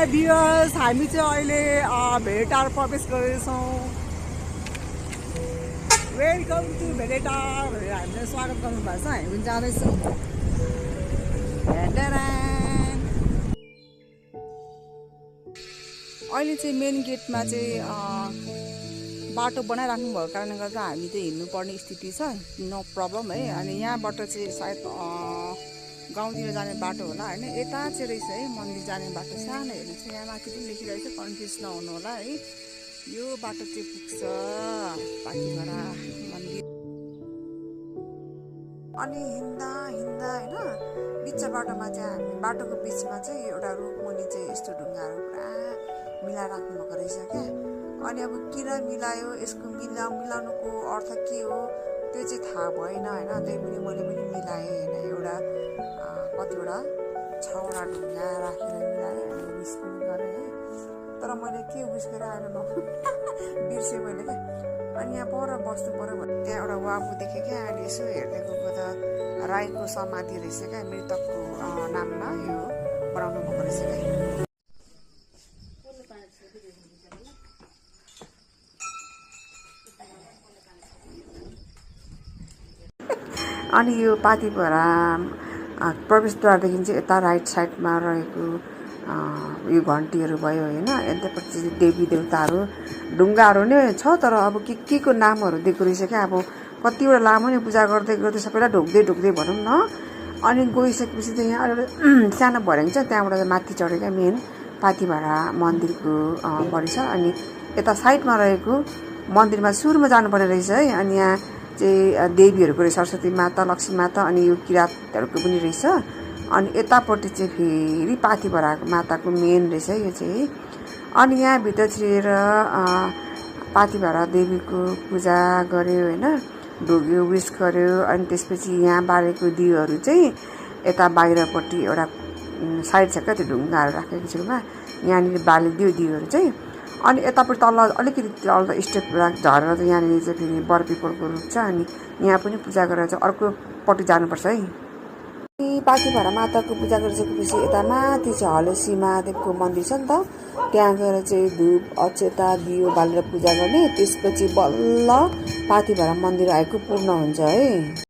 High भियर्स, हामी चाहिँ अहिले भेडेटार प्रवेश गर्दैछौँ। वेलकम टु भेडेटार भनेर हामीलाई स्वागत गर्नुभएको छ। हामी पनि जाँदैछौँ। अहिले चाहिँ मेन गेटमा चाहिँ बाटो बनाइराख्नु भएको कारणले गर्दा हामी चाहिँ हिँड्नुपर्ने स्थिति छ। नो प्रब्लम है। अनि यहाँबाट चाहिँ सायद गाउँतिर जाने बाटो होला होइन। यता चाहिँ रहेछ है मन्दिर जाने बाटो। सानो हेर्नुहोस् यहाँ माथि पनि लेखिरहेछ, कन्फ्युज नहुनु होला है। यो बाटो चाहिँ पुग्छ पाखिभरा मन्दिर। अनि हिँड्दा हिँड्दा होइन बिच बाटोमा चाहिँ हामी बाटोको बिचमा चाहिँ एउटा रुखमुनि चाहिँ यस्तो ढुङ्गाहरू पुरा मिलाएर राख्नुभएको रहेछ क्या। अनि अब किन मिलायो, यसको मिलाउनुको अर्थ के हो त्यो चाहिँ थाहा भएन होइन। त्यही पनि मैले पनि मिलाएँ होइन। एउटा कतिवटा 6वटा ढुङ्गा राखेर मिलाएँ अनि विस पनि गरेँ है। तर मैले के विस गरेर आएर बिर्सेँ मैले क्या। अनि यहाँ पर बस्नु पऱ्यो भने त्यहाँ एउटा वाबु देखेँ क्या। अनि यसो हेर्दै गएको त राईको समाधि रहेछ क्या। मृतकको नाममा यो बनाउनु भएको रहेछ क्या। अनि यो पाथिभरा प्रवेशद्वारदेखि चाहिँ यता राइट साइडमा रहेको यो घन्टीहरू भयो होइन। यतापट्टि चाहिँ देवी देवताहरू ढुङ्गाहरू नै छ। तर अब के को नामहरू दिएको रहेछ क्या। अब कतिवटा लामो नै पूजा गर्दै गर्दै सबैलाई ढोक्दै भनौँ न। अनि गइसकेपछि चाहिँ यहाँ एउटा सानो भर्याङ छ, त्यहाँबाट माथि चढेका मेन पाथिभरा मन्दिरको परिसर। अनि यता साइडमा रहेको मन्दिरमा सुरुमा जानुपर्ने रहेछ है। अनि यहाँ चाहिँ देवीहरूको रहेछ, सरस्वती माता, लक्ष्मी माता अनि यो किरातहरूको पनि रहेछ। अनि यतापट्टि चाहिँ फेरि पाथिभरा माताको मेन रहेछ यो चाहिँ। अनि यहाँभित्र छिरेर पाथिभरा देवीको पूजा गर्यो होइन, ढोग्यो, विस गर्यो। अनि त्यसपछि यहाँ बालेको दियोहरू चाहिँ यता बाहिरपट्टि एउटा साइड छ क्या, त्यो ढुङ्गाहरू राखेको छेउमा यहाँनिर बालिदियो दियोहरू चाहिँ। अनि यतापट्टि तल अलिकति तल स्टेप झरेर चाहिँ यहाँनिर चाहिँ फेरि बरपिपलको रुख छ। अनि यहाँ पनि पूजा गरेर चाहिँ अर्कोपट्टि जानुपर्छ है। पाथिभरा माताको पूजा गरिसकेपछि यता माथि चाहिँ हलेसी महादेवको मन्दिर छ नि त, त्यहाँ गएर चाहिँ धुप अक्षता दियो बालेर पूजा गर्ने। त्यसपछि बल्ल पाथिभरा मन्दिर आएको पूर्ण हुन्छ है।